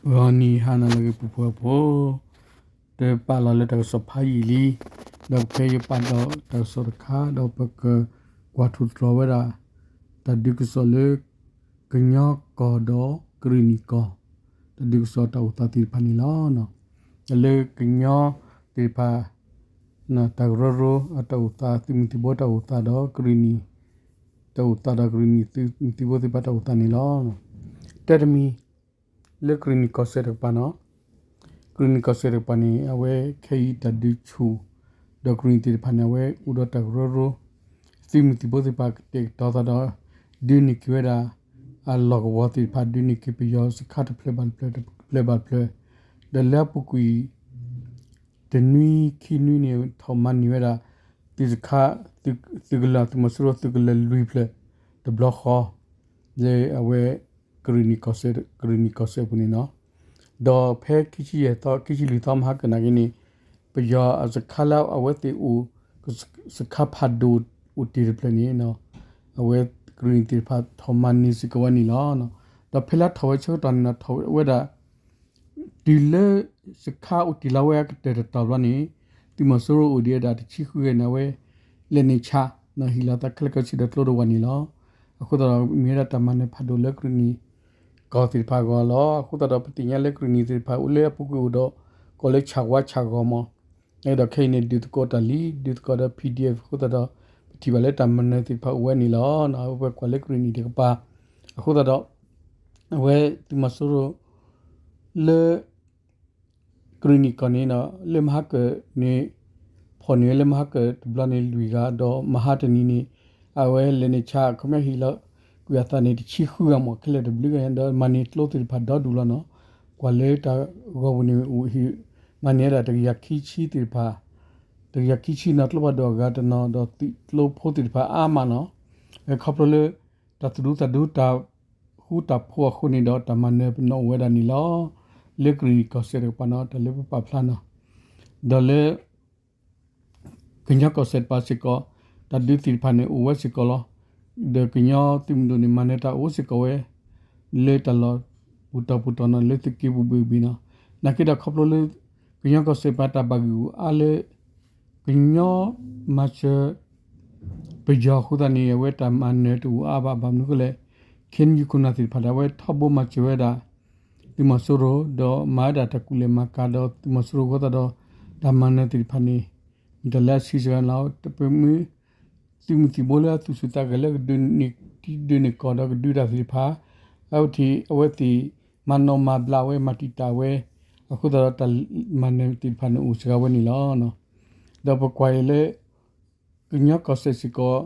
ဂီၤနံၤဟါနၤလၢအဂ့ၤ ပူၤဖှိၣ်ဖိ, တပာ်လီၤလၢတၢ်ကစီၣ်ဖးယံာ်လံ, ဒီးပခဲအံၤယပာ်ဒီးတၢ်ကစီၣ်တခါ ဒီးပကကွၢ်ထူၣ်သတြီၤဝဲဒၣ် တၢ်ဒုးကစီၣ်လၢ ကညီကီၢ်ဒီးကရံၣ်နံၣ်ကီၢ် တၢ်ဒုးကစီၣ်တၢ်အိၣ်သးသ့ၣ်တဖၣ်န့ၣ်လီၤ. တၢ်လၢကညီသ့ၣ်တဖၣ် တၢ်ကရၢကရိ တၢ်အိၣ်သး သုးမုၢ်သံၣ်ဘိတၢ်အိၣ်သးဒီးကရံၣ်နံၣ် တၢ်အိၣ်သးဒီးကရံၣ်နံၣ်သုးမုၢ်သံၣ်ဘိသ့ၣ်တဖၣ်တၢ်အိၣ်သးန့ၣ်လီၤ. တၢ်တမံၤ လၢကရံၣ်နံၣ်ကီၢ်စဲၣ်တကပၤန့ၣ်, ကရံၣ်နံၣ်ကီၢ်စဲၣ်တကပၤန့ၣ် အဝဲခဲအံၤတၢ်ဒုးဆူၣ် ဒီးကရံၣ်နံၣ်သ့ၣ်တဖၣ်န့ၣ် အဝဲအိၣ်ဒီးတၢ်ကရၢကရိ သုးမုၢ်သံၣ်ဘိသ့ၣ်တဖၣ်ကတဲာ်ကတီၤသးဒီး ဒုးန့ၢ်က့ၤဝဲဒၣ် အလီၢ်ကဝီၤသ့ၣ်တဖၣ် ဒုးန့ၢ်က့ၤပယီၤစခါတဖျၢၣ်ဘၣ်တဖျၢၣ် တဖျၢၣ်ဘၣ်တဖျၢၣ်, ဒီးလၢအပူၤကွံာ် တနွံခံနွံန့ၣ် ထီၣ်မၤန့ၢ်ဝဲဒၣ် သုးစခါ သုးကလၢၤ သုးမီၤစိရိၤသုးကလၢၤလွံၢ်ဖျၢၣ် တဘျီဃီ လၢအဝဲ ကရံၣ်နံၣ်ကီၢ်စဲၣ် ကရံၣ်နံၣ်ကီၢ်စဲၣ်အပူၤန့ၣ်လီၤ. ဒီးဖဲခံဆံယဲၢ်သီ ခံဆံလွံၢ်သီမဟါကၢၣ်နၤက့န့ၣ် ပယီၤအစခါလၢအဝဲသ့ၣ်အိၣ် စခါဖးဒိၣ်အိၣ်တ့ၢ်တဖျၢၣ်န့ၣ် အဝဲကရံၣ်နံၣ်သ့ၣ်တဖၣ်ထီၣ်မၤန့ၢ်စ့ၢ်ကီးဝဲန့ၣ်လီၤ. ဒီးဖဲလၢထီၣ်ဝဲဆၢကတီၢ်န့ၣ်ဒီး ထီၣ်ဝဲဒၣ် တုၤလၢ စခါအိၣ်တ့ၢ်လီၤဝဲအကတၢၢ်တတီၤဘျီန့ၣ် သုးမီၤစိရိၤအိၣ်ဒံးဝဲဒၣ်တဆံဃုဂၤန့ၣ် အဝဲ လဲၤနုာ်ဆါ ဟ့ၣ်လီၤသးခဲလၢာ်ခဲဆ့ဒီးကျိတအိၣ်ဘၣ်န့ၣ်လီၤ. အဃိသတးဒီးမ့ၢ်ဝဲဒၣ်တၢ်မၤနၢၤဖးဒိၣ်လၢကရံၣ်နံၣ်ကီၢ်သ့ၣ်တဖၣ်အဂီၢ်လီၤ. အဃိသတးဒီးပသ့ၣ်ညါလၢကရံၣ်နံၣ်သ့ၣ်တဖၣ်အိၣ်လၢအပူၤကွံာ်အိၣ်ဒီး ကီၢ်လၢဆၣ်ဝါဆၣ်ဂီၤမး ဒီးခဲအံၤန့ၣ် ဒုးသကိးတၢ်လံ ဒုးသကိးဒီး PDF အဃိသတးဒီး ပထံၣ်ဘၣ်လၢတၢ်မၤနၢၤသ့ၣ်တဖၣ်အိၣ်ဝဲန့ၣ်လီၤ. ပကွၢ်လၢကရံၣ်နံၣ်တကပၤ အဃိသတးဒီး အဝဲသုးမီၤစိရိၤ လၢ ကရံၣ်နံၣ်ကီၢ်န့ၣ် လၢမဟါကၢၣ်န့ၣ် ဖီၣ်န့ၢ်ဝဲလၢမဟါကၢၣ်တဘျီန့ၣ်လွံၢ်ဂၤ ဒီးမဟါတနံၤန့ၣ် အဝဲလဲၤနုာ်ဆါအခီပညီဟ့ၣ်လီၤကွံာ်အသးန့ၣ် တဆံဃုဂၤမး ခဲလၢာ်တဘျုးဂၤညါ ဒီးမၤန့ၢ်ကျိသ့ၣ်တဖၣ်ဒီဒူၣ်လီၤနီၤ. ကွၢ်လၢတၢ်ဂီၤပူၤန့ၣ် အိၣ်ဟ့ၣ်မၤန့ၢ်ဝဲဒၣ်တကယၤခံဆံသ့ၣ်တဖၣ် တကယၤခံဆံနီၤ ကျိဖးဒိၣ်အဂၤတနီၤ ဒီးသုးကျိဖိသ့ၣ်တဖၣ်အါမးနီၤ. ခီဖျိလၢ တၢ်သူၣ်ဒူသးဒူ တၢ်ဃူတၢ်ဖိးအဃိန့ၣ်ဒီး တၢ်မၤနၢၤပနီၣ်အိၣ်ဝဲဒၣ်န့ၣ်လီၤ. လၢကရံၣ်နံၣ်ကီၢ်စဲၣ်တကပၤနီၤ တၢ်လၢပပာ်ဖျါနီၤ ဒီးလၢ ကညီကီၢ်စဲၣ်တကပၤစ့ၢ်ကီး တၢ်ဒုးသ့ၣ်တဖၣ်န့ၣ် အိၣ်ဝဲစ့ၢ်ကီးလီၤ. ဒီးကညီသုးမုၢ်ဒိၣ်န့ၣ် မၤနၢၤတၢ်အိၣ်စ့ၢ်ကီးဝဲ လၢတၢ်လီၢ်ပူၤတီၤပူၤတီၤနီၤ လၢသုးက့ပူၤဘ့ၣ်ဘ့ၣ်နီၤ. နာ်က့ဒီးခီဖျိလၢ ကညီကီၢ်စဲၣ်တကပၤတၢ်ဘၣ်ဂံၢ်ဂူာ်အါလၢ ကညီမၤစၢၤ ပယီၤအဃိသတးန့ၣ် အဝဲတၢ်မၤနၢၤတအိၣ်အါဘၣ် ဘၣ်မနုၤအဃိလဲၣ် ခ့ၣ်အဲၣ်ယူၣ် ခိၣ်နၢ်သ့ၣ်တဖၣ်ဒီး အဝဲထီဘိမၤစၢၤဝဲဒၣ် သုးမီၤစိရိၤ ဒီးမၤဝဲဒၣ်တၢ်ကူၣ်လဲၤမၤကၤဒီးသုးမီၤစိရိၤအဃိသတးဒီး တၢ်မၤနၢၤသ့ၣ်တဖၣ်န့ၣ် မ့ၢ်တၢ်လၢအဆံးစှၤလီၤ. ပမ့ၢ် သုးမုၢ်သံၣ်ဘိလၢအသူၣ်ဆူၣ်သးဂဲၤလၢကဒုးန့ၢ်ထံဒုးန့ၢ်ကီၢ်ဒီးကဒုးတၢ်သ့ၣ်တဖၣ် အဝဲသ့ၣ် မၤနီၣ်မၤဘျးဝဲ မၤတံာ်တာ်ဝဲ အဃိသတးဒီးတၢ်မၤနၢၤသ့ၣ်တဖၣ်န့ၣ်အိၣ်စှၤဝဲန့ၣ်လီၤ. ဒီးပကွၢ်အံၤလၢ ကညီကီၢ်စဲၣ်စ့ၢ်ကီး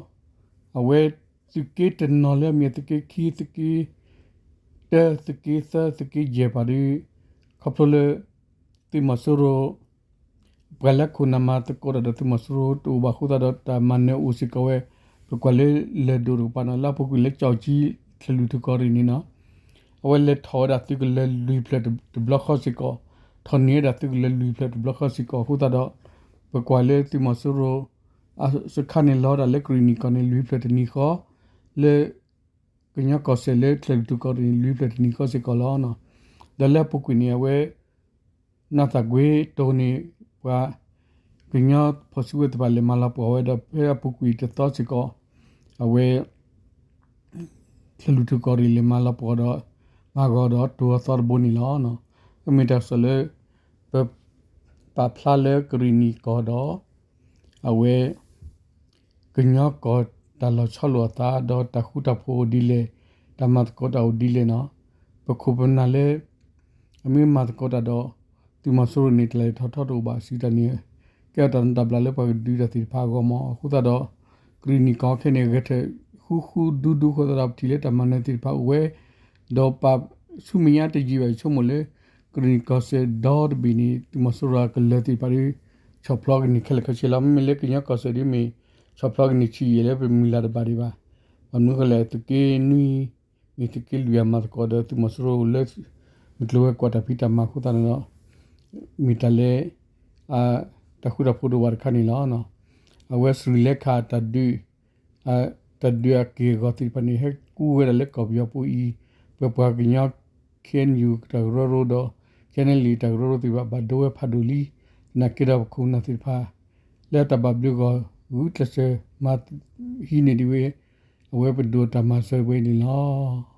အဝဲသုးက့တနီၤလၢအမ့ၢ်သုးက့ခံ သုးက့ တၢ သုးက့သၢ သုးက့ယဲၢ်ပှၤဒီး ခီဖျိလၢ သုးမီၤစိရိၤ ပှၤလၢခိၣ်နၢ်မၤသကိးတၢ်ဒီးသုးမီၤစိရိၤတအိၣ်ဘၣ်အဃိသတးဒီး တၢ်မၤနၢၤအိၣ်စ့ၢ်ကီးဝဲ ပကွၢ်လၢလၢၢ်ဒိၣ်တကပၤနီၤ လၢအပူၤကွံာ်လၢကၠီၣ်ကၠံ ချၢၣ်လွံၢ်ထူၣ်ကီၢ်ရ့ၣ်န့ၣ်နီၤ အဝဲလဲၤထီၣ်ဝဲဒၣ်သုးကလၢၤလွံၢ်ဖျၢၣ်တဘျီဃီစ့ၢ်ကီး ထီၣ်န့ၢ်ဝဲဒၣ်သုးကလၢၤလွံၢ်ဖျၢၣ်တဘျီဃီစ့ၢ်ကီးအဃိသတးဒီး ပကွၢ်လၢသုးမီၤစိရိၤ စခါန့ၣ်လီၤဒၣ်လၢကရံၣ်နံၣ်ကီၢ်န့ၣ် လွံၢ်ဖျၢၣ်တနံၤဃီ လၢ ကညီကီၢ်စဲၣ်လၢချၢၣ်လွံၢ်ထူၣ်ကီၢ်ရ့ၣ်န့ၣ် လွံၢ်ဖျၢၣ်တနံၤဃီစ့ၢ်ကီးလီၤ. ဒီးလၢအပူၤကွံာ်န့ၣ် အဝဲ နၢ်သၣ်ကွ့တိၢ်န့ၣ် ပှၤ ကညီဖီၣ်စုကဝဲၤသ့ၣ်တဖၣ်လဲၤမၤလီၤပှီၢ်ဝဲဒီး ဖဲအပူၤကွံာ်တသီစ့ၢ်ကီး အဝဲ ချၢၣ်လွံၢ်ထူၣ်ကီၢ်ရ့ၣ်လဲၤမၤလီၤပှီၢ်ဒီး မၤဂီၤဒီးတိၢ်အသီတဘိန့ၣ်လီၤ. အမ့ၢ်တၢ်ကစီၣ်လၢ ပ ပာ်ဖျါလၢကရံၣ်နံၣ်ကီၢ်ဒီး အဝဲ ကညီကီၢ်တၢ်လီၤဆီလိာ်အသး ဒီးတၢ်ဃူတၢ်ဖိးအိၣ်ဒ်လဲၣ်, တၢ်မၤသကိးတၢ်အိၣ်ဒ်လဲၣ်နီၤ. ပခိၣ်ပနၢ်လၢ အမ့ၢ်မၤသကိးတၢ်ဒီး သုးမီၤစိရိၤန့ၣ် တၢ်လဲၤထီၣ်ထီတအိၣ်ဘၣ်စံးတၢ်န့ၣ် ကဲထီၣ်တၢ်နတၢ်ဘျၣ်လၢပှၤကဒုးတၢ်သ့ၣ်တဖၣ်အဂီၢ်မး အဃိသတးဒီး ကရံၣ်နံၣ်ကီၢ်ခဲအံၤန့ၣ် ဂဲၤထၢၣ်ဃူဃူဒူဒူအဃိသတးဒီး ပထံၣ်လၢတၢ်မၤနၢၤသ့ၣ်တဖၣ်အိၣ်ဝဲ ဒီးပာ်ဆူမဲာ်ညါတယံာ်ဘၣ် ယဆိကမိၣ်လၢ ကရံၣ်နံၣ်ကီၢ်စဲၣ်ဒီတဘ့ၣ်န့ၣ် သုးမီၤစိရိၤအကလၢၤသ့ၣ်တဖၣ်ဒီး ဆီၣ်ဖျီကန့ၢ်ခဲလၢာ်ခဲဆ့လီၤ. မ့မ့ၢ်လၢကညီကီၢ်စဲၣ်ဒ်မ့ၢ် ဆီၣ်ဖျီကန့ၢ်ဆံးယံာ်လၢပမုၢ်လၢ်တဘၣ်ဒံးဘၣ်. ဘၣ်မနုၤအဃိလဲၣ် သုးက့နွံ မ့ၢ်သုးက့လွံၢ်အမၤသကိးဒီးသုးမီၤစိရိၤလၢ မုၢ်ကျိၤဝဲၤကွာ်တၢ်ဖံးတၢ်မၤအဃိသတးန့ၣ်ဒီး မ့ၢ်တၢ်လၢ တၢ်ဃူတၢ်ဖိးဒိၣ်ဝးတခါန့ၣ်လီၤ. အဝဲစရံလၤခၣ်တၢ်ဒုး တၢ်ဒုးအက့ၢ်အဂီၤသ့ၣ်တဖၣ်န့ၣ် ဟဲကူဝဲဒၣ်လၢကီၢ်ပယီၤပူၤအံၤ ပပှၤကညီ KNU တၢ်ကရၢကရိဒီး KNLA တၢ်ကရၢကရိသ့ၣ်တဖၣ် ဘၣ်ဒိဝဲဖးဒိၣ်လံ. သနာ်က့ဒီး ပခိၣ်ပနၢ်သ့ၣ်တဖၣ် လၢအတၢ်ဘၣ်ဘျုးဂီၢ် ဂုာ်ကျဲးစၢးမၤဟံးန့ၢ်ဒံးဝဲ အဝဲပဒိၣ်တၢ်မၤစၢၤဝဲန့ၣ်လီၤ.